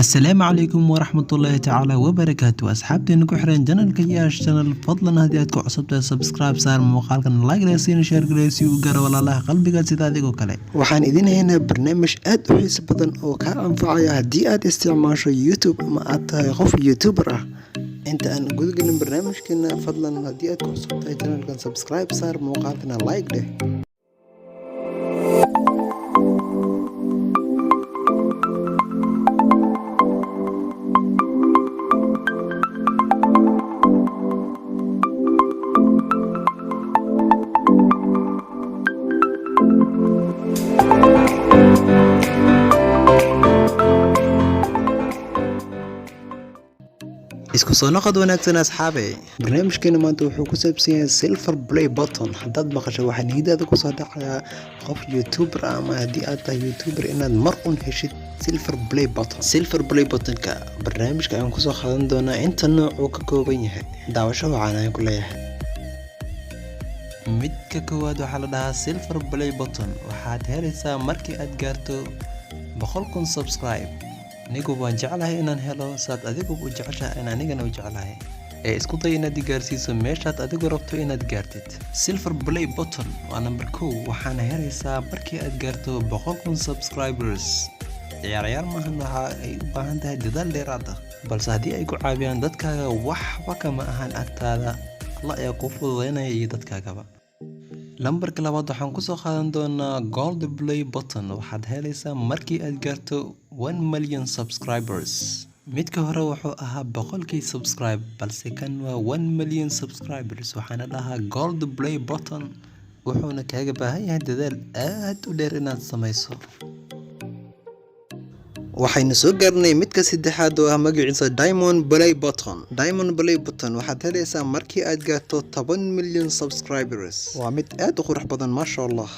Asalaamu calaykum waraxmatullaahi tacaala wabarakaatu. Asxaabteena ku xiran channelka Yaash Channel, fadlan haddii aad ku cusubtahay subscribe saar, muuqaalkan like siina, share garee si uu gaaro walaalaha qalbiga sida adigoo kale. Waxaan idin haynaa barnaamij aad u xiiso badan oo kaa anfacaya haddii aad isticmaasho YouTube ama aad tahay qof YouTuber ah. Inta aan gudagelin barnaamijkeena, fadlan haddii aad ku cusub tahay channelkan subscribe saar, muuqaalkana like dheh. Isku soo noqod wanaagsan, asxaabe. Barnaamijkeena maanta wuxuu ku saabsan yahay Silver Play Button. Haddaad maqasho, waxaa niyadaada kusoo dhacayaa qof YouTuber ah ama haddii aad tahay YouTuber inaad mar un heshid Silver Play Button. Silver Play Buttonka barnaamijka ayaan kusoo qaadan doonaa inta nooc uu ka kooban yahay. Daawasho wacan ayaan ku leeyahay. Midka koowaad waxaa la dhahaa Silver Play Button. Waxaad helaysaa markii aad gaarto 100,000 subscribe. Anigu waan jeclahay inaan helo, saad adigu u jeceshahay in anigana u jeclahay, ee isku day inaad i gaarsiiso meeshaad adigu rabto inaad gaartid. Silver Play Button waa number 1, waxaana helaysaa markii aad gaarto 100,000 subscribers. Ciyaarayaal maahan, waxa ay u baahan tahay dadaal dheeraad ah, balse haddii ay ku caawiyaan dadkaaga, waxba kama ahan agtaada. Allah ayaa kuu fududeynaya iyo dadkaagaba. Lambarka labaad waxaan kusoo qaadan doonaa Gold Play Button. Waxaad helaysaa markii aad gaarto 1 million subscribers. Midka hore wuxuu ahaa 100K subscribe, balse kan waa 1 million subscribers, waxaana dhahaa Gold Play Button, wuxuuna kaaga baahan yahay dadaal aad u dheer inaad samayso. Waxaynu soo gaarnay midka saddexaad oo ah magaciisa Diamond Play Button. Diamond Play Button waxaad helaysaa markii aad gaarto 10 milyan subscribers. Waa mid aad u qurux badan, maasha Allah.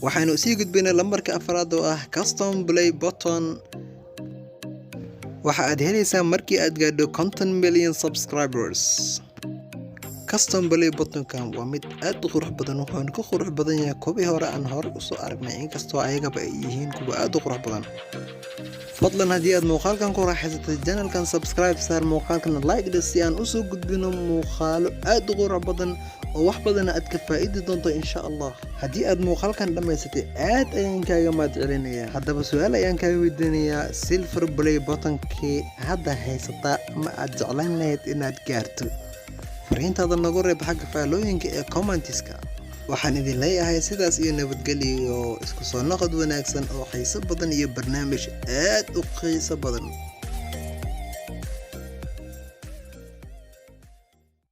Waxaynu sii gudbaynay lambarka afraad oo ah Custom Play Button. Waxa aad helaysaa markii aad gaadho 50 milyan subscribers. Custom Play Buttonkan waa mid aad u qurux badan, wuxuuna ka qurux badan yahay kuwii hore aan hore usoo aragnay, inkastoo ayagaba ay yihiin kuwa aad u qurux badan. Fadlan haddii aad muuqaalkan ku raaxaysatay, channelkan subscribe saar, muuqaalkan like dheh, si aan usoo gudbino muuqaalo aad u qurux badan oo wax badana aad ka faa'iidi doonto, insha Allah. Haddii aad muuqaalkan dhammaysatay, aad ayaan kaaga mahad celinayaa. Haddaba su-aal ayaan kaaga weydiinayaa: Silver Play Buttonkii hadda haysataa ma aad jeclaan lahayd inaad gaarto? Fariintaada nagu reeb xagga faalooyinka ee commentiska. Waxaan idin leeyahay sidaas iyo nabadgelyo, isku soo noqod wanaagsan oo xiiso badan iyo barnaamij aad u xiiso badan.